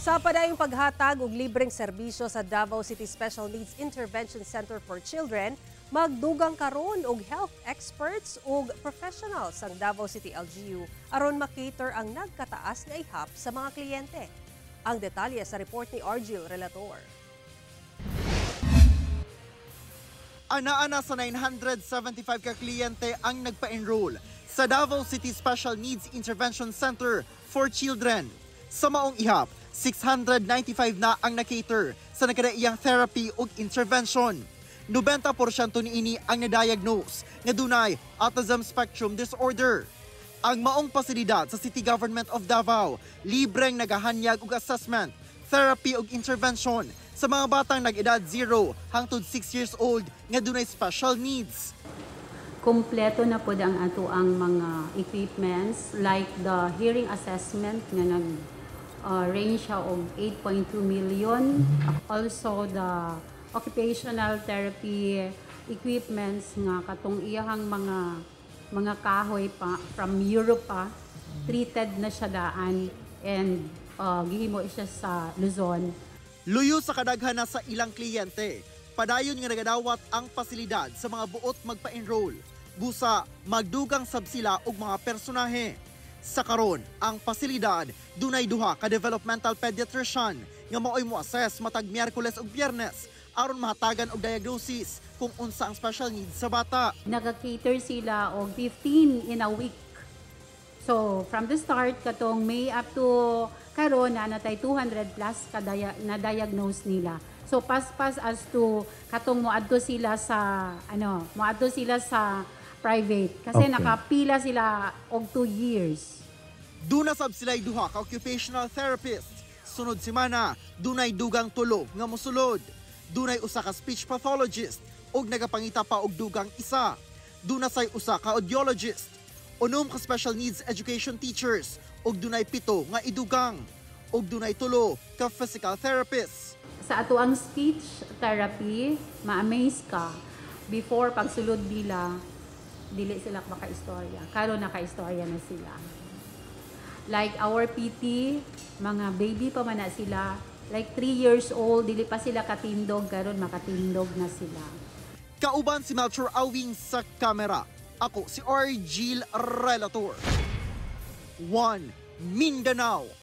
Sa padayong paghatag og libreng serbisyo sa Davao City Special Needs Intervention Center for Children, magdugang karon og health experts ug professionals ang Davao City LGU aron ma-cater ang nagkataas nga ihap sa mga kliyente. Ang detalye sa report ni Argil Relator. Ana-ana sa 975 ka kliyente ang nagpa-enroll sa Davao City Special Needs Intervention Center for Children. Sa maong ihap, 695 na ang na-cater sa nagkadaiyang therapy ug intervention. 90% niini ang na-diagnose nga dunay autism spectrum disorder. Ang maong pasilidad sa City Government of Davao libreng nagahanyag og assessment, therapy ug intervention sa mga batang nag-edad 0 hangtod 6 years old nga dunay special needs. Kumpleto na pod ang ato ang mga equipments like the hearing assessment nga nag range siya og 8.2 million. Also the occupational therapy equipments nga katong iyahang mga kahoy pa from Europe pa, treated na siya daan and gihimo siya sa Luzon. Luyo sa kadaghan na sa ilang kliyente, padayon nga nagadawat ang pasilidad sa mga buot magpa-enroll. Busa, magdugang sab sila og mga personahe. Sa karon, ang pasilidad dunay duha ka developmental pediatrician nga maoy mo-assess matag Miyerkules ug Biyernes aron mahatagan og diagnosis kung unsa ang special needs sa bata. Nag-cater sila og 15 in a week. So, from the start, katong May up to karon na natay 200 plus kadaya, na-diagnose nila. So, paspas as to katong moadto sila sa ano, moadto sila sa private kasi nakapila sila og 2 years. Duna sab sila'y duha ka occupational therapist. Sunod semana, dunay dugang tulo nga mosulod. Dunay usa ka speech pathologist ug nagapangita pa og dugang isa. Duna say usa ka audiologist. 6 ka special needs education teachers ug dunay 7 nga idugang. Ug dunay 3 ka physical therapists. Sa ato ang speech therapy, ma-amaze ka. Before pagsulod nila, dili sila makaistorya. Karon nakaistorya na sila. Like our PT, mga baby pa man na sila. Like 3 years old, dili pa sila katindog, karon makatindog na sila. Kauban si Melchor Awing sa kamera. Ako si Argil Relator. 1 Mindanao.